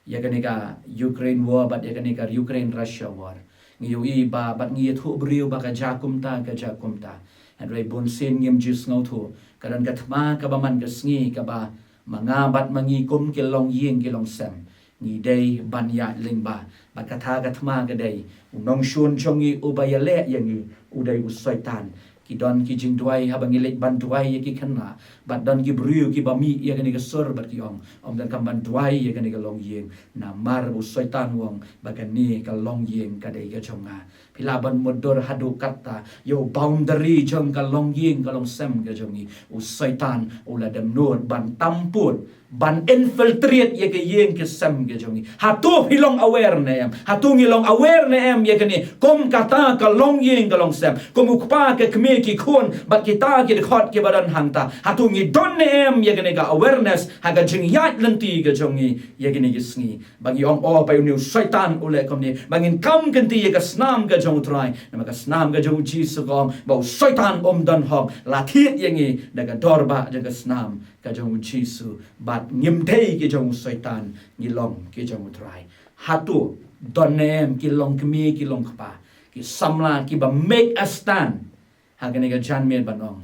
ïa kane ka Ukraine war bad ïa kane ka Ukraine Russia war, ngi ïohi ba, bad ngi ïathuh briew ba ka jia kumta, ka jia kumta. Hynrei bunsien ngim ju sngewthuh, ka don ka thma kaba man ka sngi kaba ma nga bad ma ngi kum ki longïing ki longsem, ngi dei ban ïaid lyngba. Bad kata ka thma ka dei, u nongshun jong ngi uba ïaleh ïa ngi u dei u Soitan. Ki don ki jingduwai haba ngi leit ban duwai ïa ki khynnah, bad don ki briew kiba mih ïa kane ka sur bad ki ong, ym donkam ban duwai ïa kane ka longïing, namar u Soitan u ong ba kane ka longïing ka dei ka jong nga. Phi lah ban mutdur haduh katta ïa u boundary jong ka longïing ka longsem ka jong ngi, u Soitan u la dem nud ban tamput, ban infiltrate ïa ka ïing ka sem ka jong ngi. Hato phi long aware ne em? Hato ngi long aware ne em ïa kane kum kata ka longïing ka longsem, kum u kpa, ka kmie, ki khun bad kita ki dkhot kiba don hangta? Hato ngi don ne em ïa kane ka awareness ha ka jingïaid lynti ka jong ngi ïa kine ki sngi, ba ngi ong, "Oh, ba une u Soitan u leh kumne, ba ngin kam kynti ïa ka snam ka jong u Trai, namar ka snam ka jong u Jisu ka ong ba u Soitan um don hok, la thied ïa ngi da ka dor ba jong ka snam ka jong u Jisu, bad ngim dei ki jong u Soitan, ngi long ki jong u Trai." Hato don ne em ki longkmie, ki longkpa, ki samla kiba make a stand ha kane ka janmiet ban ong,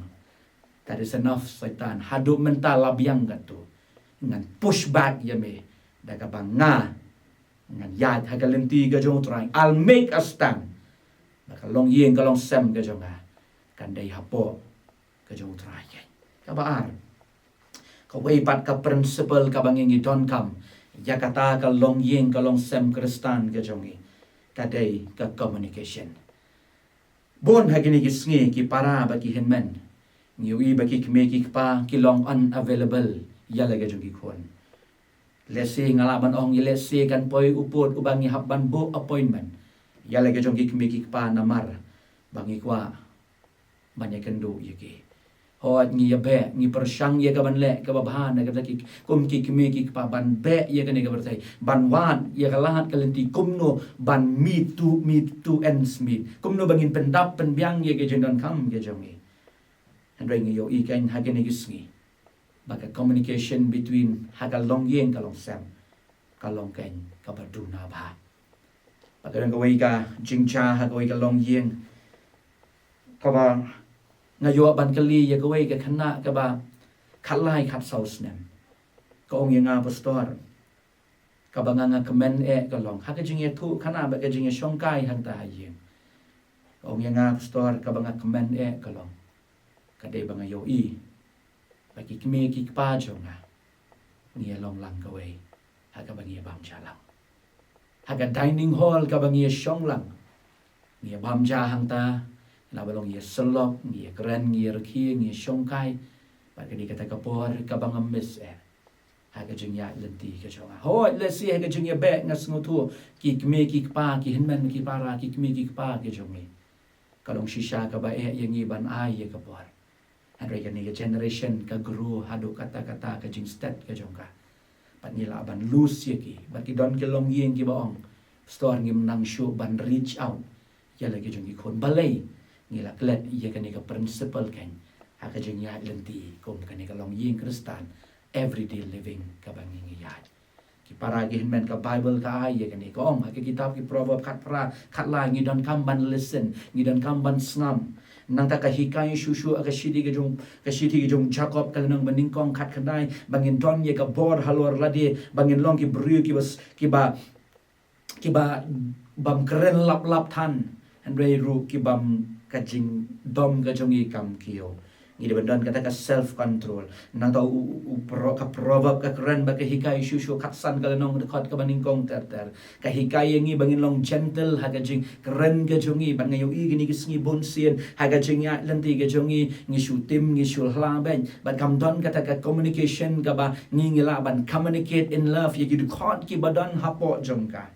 That is enough, Satan. Haduh mynta la biang katto. Ngan push back ïa me. Da kaba nga ngan ïaid ha ka lynti ka jong U Trai. I'll make a stand. Ba ka longïing ka longsem ka jong nga kan dei hapoh ka jong U Trai. Kaba ar, kawei pat ka principle kaba ngi ngi donkam ïa kata ka longïing ka longsem Khristan ka jong ngi, ka dei ka communication. Bun ha kine ki sngi ki para bad ki hynmen, ngi ïohi ba ki kmie ki kpa ki long unavailable ïa la ka jong ki khun. Lehse nga lah ban ong, lehse kan poi u pud uba ngi hap ban book appointment ïa la ka jong ki kmie ki kpa namar ba ngi kwah ban ïakynduh ïa ki. Hooid, ngi ïa beh, ngi pyrshang ïa ka ban leh kaba bha na kata ki, kum ki kmie ki kpa, ban beh ïa kane ka pyrthei, ban wad ïa ka lad ka lynti, kumno ban meet two, meet two ends meet, kumno ba ngin pyndap pynbiang ïa ka jingdonkam ka jong ngi. Hynrei ngi ïohi kein ha kine ki sngi ba ka communication between ha ka longïing ka longsem ka long kein kaba duna bha. Ba ka don kawei ka jingjia ha kawei ka longïing kaba nga ïoh ban kylli ïa kawei ka khynnah kaba khatlai khatsaw snem. Ka ong ïa nga, Pastor, kaba nga nga kmen eh ka long ha ka jingïathuh khana bad ka jingïashongkai hangta ha ïing. Ka ong ïa nga, Pastor, kaba nga kmen eh ka long, ka dei ba nga ïohi ba ki kmie ki kpa jong nga ngi ïa long lang kawei ha kaba ngi ïa bam ja lang. Ha ka dining hall kaba ngi ïa shong lang, ngi ïa bam ja hangta, naba long ngi ïa syllok, ngi ïa kren, ngi ïa rkhie, ngi ïa shongkai. Bad ka dei kata ka por kaba nga miss eh ha ka jingïaid lynti ka jong nga. Hooid, lehse ha ka jingïabeh nga sngewthuh ki kmie ki kpa, ki hynmen ki para, ki kmie ki kpa ki jong ngi, ka long shisha kaba eh ïa ngi ban ai ïa ka por. Hynrei kane ka generation ka grow haduh katta katta ka jingstet ka jong ka. Bad ngi lah ban lose ïa ki. Bad ki don ki longïing kiba ong, Pastor, ngim nang shuh ban reach out ïa la ki jong ki khun. Balei? Ngi la klet ïa kane ka principle kein ha ka jingïaid lynti kum kane ka longïing Khristan, everyday living kaba ngi ngi ïaid. Ki para ki hynmen, ka Bible ka ai ïa kane, ka ong ha ka kitab ki Proverb khatphra khatlai, ngi donkam ban listen, ngi donkam ban sngap. Nangta ka hikai shuh shuh ha ka shithi ka jong, ka shithi ka jong Jakob ka lynnong banyngkong khatkhyndai, ba ngin don ïa ka bor halor lade, ba ngin long ki briew kiba s-, kiba, kiba bym kren lap lap than, hynrei ruh ki bym, ka jingdom ka jong ngi kam kiew. Ngi dei ban don kata ka self control. Nangta u, u, u pro-, ka Proverb ka kren bad ka hikai shuh shuh khatsan ka lynnong dkhot kaba nyngkong ter ter, ka hikai ïa ngi ba ngin long gentle ha ka jingkren ka jong ngi. Bad nga ïohi kine ki sngi bun sien ha ka jingïaid lynti ka jong ngi, ngi shu tim, ngi shu hla beit. Bad kam don kata ka communication kaba ngi ngi lah ban communicate in love ïa ki dkhot kiba don hapoh jong ka.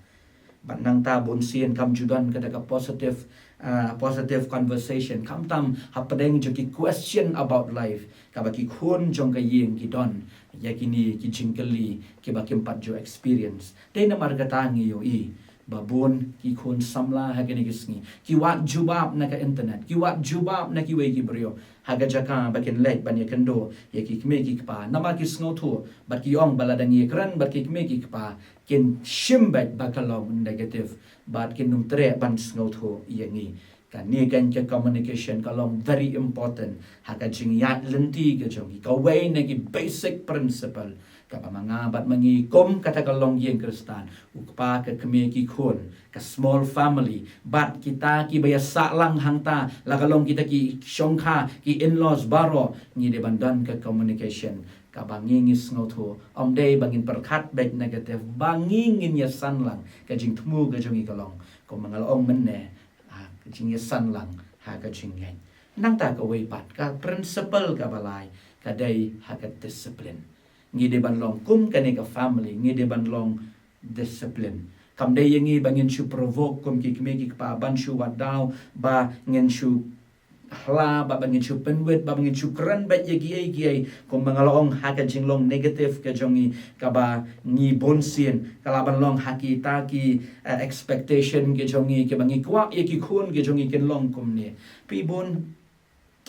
Bad nangta bun sien kam ju don kata ka positive, ah, positive conversation, khamtam hapdeng jong ki question about life kaba ki khun jong ka ïing ki don ïa kine ki jingkylli kiba kim pat ju experience. Dei namar kata ngi ïohi ba bun ki khun samla ha kine ki sngi ki wad jubab na ka internet, ki wad jubab na kiwei ki briew, ha ka jaka ba kin leit ban ïakynduh ïa ki kmie ki kpa, namar ki sngewthuh bad ki ong ba lada ngi ïakren bad ki kmie ki kpa, kin shim beit ba ka long negative bad kin ym treh ban sngewthuh ïa ngi. Kane kein ka communication ka long very important ha ka jingïaid lynti ka jong ngi. Kawei na ki basic principle kaba ma nga bad ma ngi kum kata ka longïing Khristan, u kpa, ka kmie, ki khun, ka small family, bad kita kiba ïa sah lang hangta, la ka long kita ki shongkha, ki in-laws baroh, ngi dei ban don ka communication kaba ngi ngi sngewthuh. Ym dei ba ngin pyrkhat beit negative, ba ngi ngin ïasan lang. Ka jingthmu ka jong ngi ka long, kumba nga la ong mynne, ha ka jingïasan lang ha ka jingngeit. Nangta kawei pat, ka principle kaba lai ka dei ha ka discipline. Ngi dei ban long kum kane ka family, ngi dei ban long discipline. Kam dei ïa ngi ba ngin shu provoke kum ki kmie ki kpa, ban shu wad daw, ba ngin shu hla, ba, ba ngin shu pynwit, ba, ba ngin shu kren beit ïa kiei kiei, kumba nga la ong, ha ka jinglong negative ka jong ngi, kaba ngi bun sien ka lah ban long ha kita ki, eh, expectation ka jong ngi, kiba ngi kwah ïa ki khun ka jong ngi kin long kumne. Phi bun,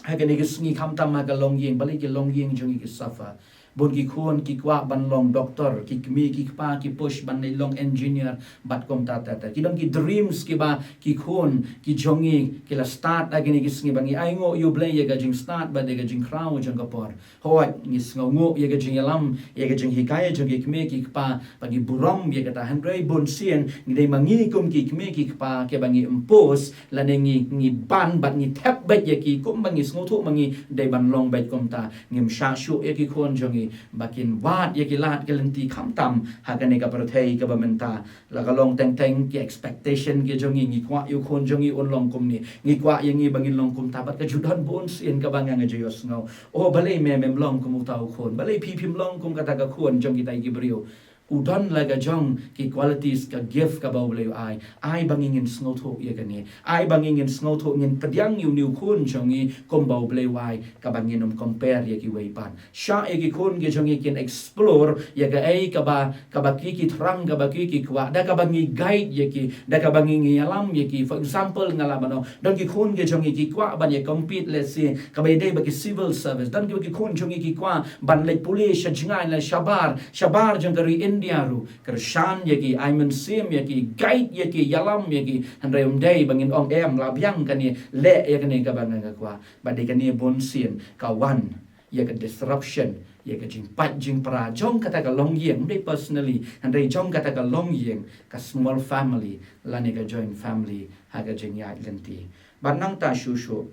ha kane ka sngi khamtam ha ka longïing, balei ki longïing jong ngi ki suffer? Bun ki khun ki kwah ban long doctor, ki kmie ki kpa ki push ban leit long engineer, bad kumta ter ter. Ki don ki dreams kiba ki khun ki jong ngi ki la start ha kine ki sngi. Ba ngi ainguh ïa U Blei ïa ka jingstart bad ïa ka jingkhraw jong ka por. Hooid, ngi sngewnguh ïa ka jingïalam, ïa ka jinghikai jong ki kmie ki kpa, ba ngi burom ïa kata. Hynrei bunsien ngi dei ma ngi kum ki kmie ki kpa kiba ngi impose, lane ngi, ngi ban bad ngi thep beit ïa ki, kumba ngi sngewthuh ma ngi dei ban long beit kumta. Ngim shah shuh ïa ki khun jong ngi ba kin wad ïa ki lad ki lynti, khamtam ha kane ka pyrthei kaba mynta. La ka long teng teng ki expectation ki jong ngi, ngi kwah ïa u khun jong ngi un long kumne, ngi kwah ïa ngi ba ngin long kumta. Bad ka ju don bunsien kaba nga, nga ju ïohsngew, oh, balei me mem long kum uta u khun, balei phi phim long kum kata ka khun jong kitai ki briew. U don la ka jong ki qualities, ka gift kaba U Blei u ai. Ai ba ngi ngin sngewthuh ïa kane, ai ba ngi ngin sngewthuh, ngin pdiang ïa une u khun jong ngi kumba U Blei u ai, kaba ngin ym compare ïa kiwei pat. Shah ïa ki khun ki jong ngi kin explore ïa kaei kaba, kaba ki, ki thrang, kaba ki, ki kwah, da kaba ngi guide ïa ki, da kaba ngi, ngi ïalam ïa ki. For example, nga lah ban ong, don ki khun ki jong ngi ki kwah ban ïa compete, let's say, kaba ïadei bad ki civil service. Don kiba ki khun jong ngi ki kwah ban leit pule sha jngai, lane shabar, shabar jong ka ri India ruh. Kyrshan ïa ki, ai mynsiem ïa ki, guide ïa ki, ïalam ïa ki. Hynrei ym dei ba ngin ong, em, la biang kane, leh ïa kane kaba nga, nga kwah. Bad dei kane bunsien ka wan ïa ka disruption, ïa ka jingpait jingpra jong kata ka longïing, ym dei personally, hynrei jong kata ka longïing, ka small family lane ka joint family ha ka jingïaid lynti. Bad nangta shuh shuh,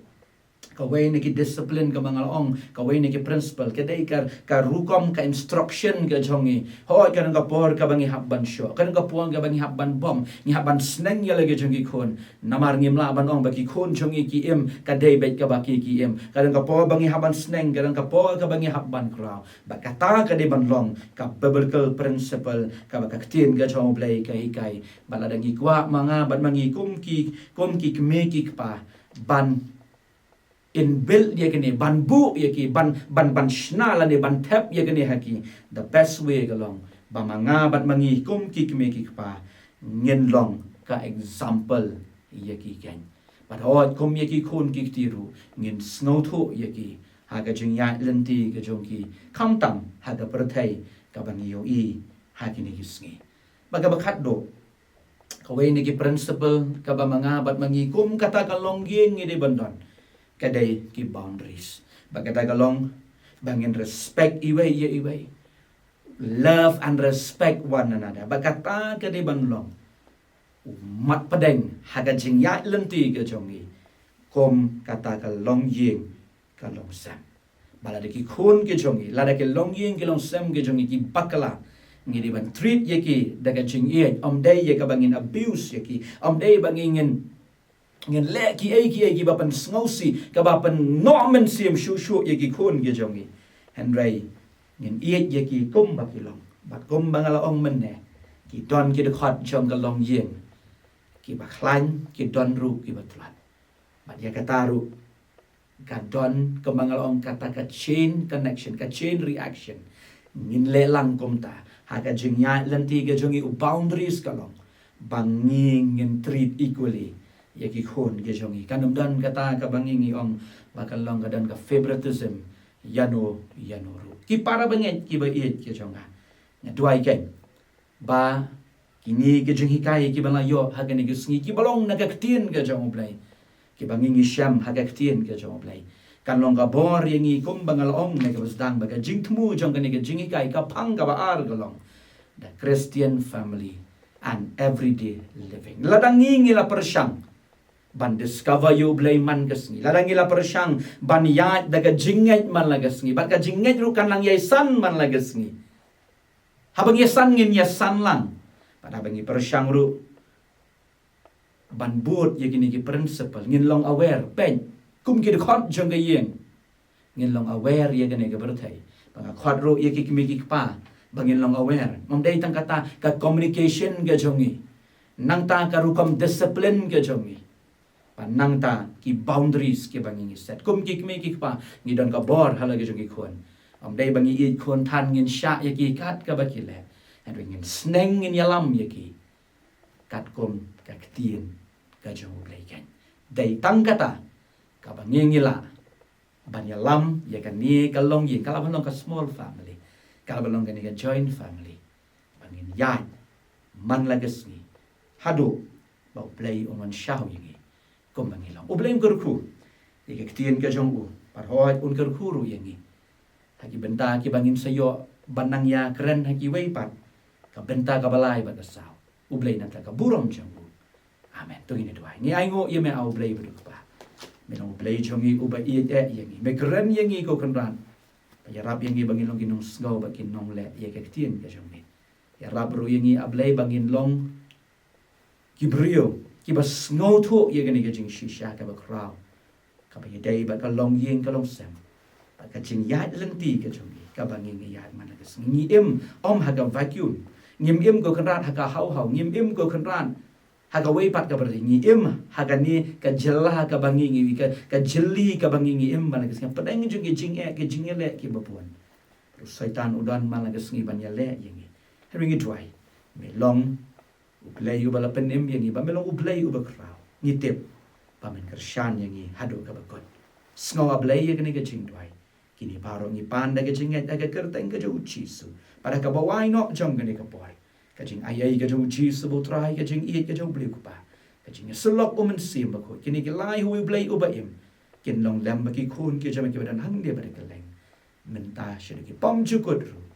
kawei na ki discipline kaba nga la ong, kawei na ki principle, ka dei ka, ka rukom, ka instruction ka jong ngi. Hooid, ka don ka por kaba ngi hap ban shoh, ka don ka por kaba ngi hap ban bom, ngi hap ban sneng ïa la ki jong ki khun. Namar ngim lah ban ong ba ki khun jong ngi ki im ka dei beit kaba ki, ki im. Ka don ka por ba ngi hap ban sneng, ka don ka por kaba ngi hap ban khraw. Bad kata ka dei ban long ka biblical principle, kaba ka ktien ka jong U Blei ka hikai. Bad lada ngi kwah ma nga bad ma ngi kum ki, kum ki kmie ki kpa, ban inbuilt ïa kine, ban buh ïa ki, ban, ban, ban shna lane ban thep ïa kine ha ki, the best way ka long ba ma nga bad ma ngi kum ki kmie ki kpa ngin long ka example ïa ki keiñ. Bad hooid, kum ïa ki khun ki kti ruh, ngin sngewthuh ïa ki ha ka jingïaid lynti ka jong ki, khamtam ha ka pyrthei kaba ngi ïohi ha kine ki sngi. Bad kaba khatduh, kawei na ki principle kaba ma nga bad ma ngi kum kata ka longïing ngi dei ban don, ka dei ki boundaries. Bad kata ka long ba ngin respect iwei ïa iwei. Love and respect one another. Bad kata ka dei ban long u mat pdeng ha ka jingïaid lynti ka jong ngi kum kata ka longïing ka longsem. Ba lada ki khun ki jong ngi, lada ki longïing ki longsem ki jong ngi ki bakla, ngi dei ban treat ïa ki da ka jingïeit, ym dei ïa kaba ngin abuse ïa ki, ym dei ba ngi ngin, ngin leh kiei kiei kiba pynsngewsih, kaba pynnoh mynsiem shuh shuh ïa ki khun ki jong ngi. Hynrei ngin ïeit ïa ki kumba ki long. Bad kumba nga la ong mynne, ki don ki dkhot jong ka longïing kiba khlaiñ, ki don ruh kiba tlot. Bad ïa kata ruh ka don, kumba nga la ong, kata ka chain connection, ka chain reaction. Ngin leh lang kumta ha ka jingïaid lynti ka jong ngi, u boundaries ka long ba ngi ngin treat equally ïa ki khun ki jong ngi. Kan ym don kata kaba ngi, ngi ong ba ka long, ka don ka favoritism ïano ïano ruh. Ki para bangeit kiba ïeit ki jong nga, nga duwai keiñ ba kine ki jinghikai kiba la ïoh ha kine ki sngi, kiba long na ka ktien ka jong U Blei, kiba ngi ngi shem ha ka ktien ka jong U Blei, kan long ka bor ïa ngi, kumba nga la ong na kaba sdang, ba ka jingthmu jong kane ka jinghikai, ka phang kaba ar ka long the Christian family and everyday living. Lada ngi ngi la pyrshang ban discover ïa U Blei man ka sngi, lada ngi la pyrshang ban ïaid da ka jingngeit man la ka sngi, bad ka jingngeit ruh kan nang ïai san man la ka sngi. Haba ngi san ngin ïa san lang. Bad haba ngi pyrshang ruh ban bud ïa kine ki principle, ngin long aware, peit, kum ki dkhot jong ka ïing, ngin long aware ïa kane ka pyrthei. Ba nga khot ruh ïa ki kmie ki kpa ba ngin long aware. Ym dei tang kata ka communication ka jong ngi, nangta ka rukom discipline ka jong ngi, bad nangta ki boundaries kiba ngi ngi set. Kum ki kmie ki kpa, ngi don ka bor ha la ki jong ki khun. Ym dei ba ngi ïeit khun than ngin shah ïa ki kat kaba ki leh. Hynrei ngin sneng, ngin ïalam ïa ki katkum ka ktien ka jong U Blei keiñ. Dei tang kata kaba ngi ngi lah ban ïalam ïa kane ka longïing, ka lah ban long ka small family. Ka la ba long kane ka joint family ba ngin ïaid man la ka sngi haduh ba U Blei un wan shaw ïa ngi. Kumba ngi long, U Blei un kyrkhu ïa ka ktien ka jong u, bad hooid un kyrkhu ruh ïa ngi ha ki bynta kiba ngin sa ïoh ban nang ïakren ha kiwei pat, ka bynta kaba lai bad ka saw. U Blei na ka burom jong u. Amen. To ngin ïa duwai. Ngi ainguh ïa me, A U Blei ba duk ba, me long U Blei jong ngi uba ïeit eh ïa ngi. Me kren ïa ngi, ko Kynrad, ba ïarap ïa ngi ba ngin long ki nongsngew bad ki nongleh ïa ka ktien ka jong me. Ïarap ruh ïa ngi, A Blei, ba ngin long ki briew kiba sngewthuh ïa kane ka jingshisha kaba khraw, kaba ïadei bad ka longïing ka longsem, bad ka jingïaid lynti ka jong ngi, kaba ngi ngi ïaid man la ka sngi. Ngi im ym ha ka vacuum. Ngim im, ko Kynrad, ha ka haw haw. Ngim im, ko Kynrad, ha kawei pat kaba ri. Ngi im ha kane ka jylla kaba ngi ngi, ka, ka jylli kaba ngi ngi im man la ka sngi, pdeng jong ki jingeh, ki jingeh leh kiba bun. Ruh Soitan u don man la ka sngi ban ïaleh ïa ngi. Hynrei ngi duwai, me long U Blei uba la pynim ïa ngi, ba me long U Blei uba khraw. Ngi tip ba men kyrshan ïa ngi haduh kaba kut. Sngew, A Blei, ïa kane ka jingduwai. Kine baroh ngi pan da ka jingngeit ha ka kyrteng ka jong U Jisu, bad ha kaba wai noh jong kane ka por, ka jingaiei ka jong U Jisu ba U Trai, ka jingïeit ka jong U Blei U Kpa, ka jingïasyllok U Mynsiem Bakhuid, kine ki lai ha U Blei uba im, kin long lem bad ki khun ki jong me kiba don hangne bad ha kylleng, mynta shaduh ki bymjukut ruh.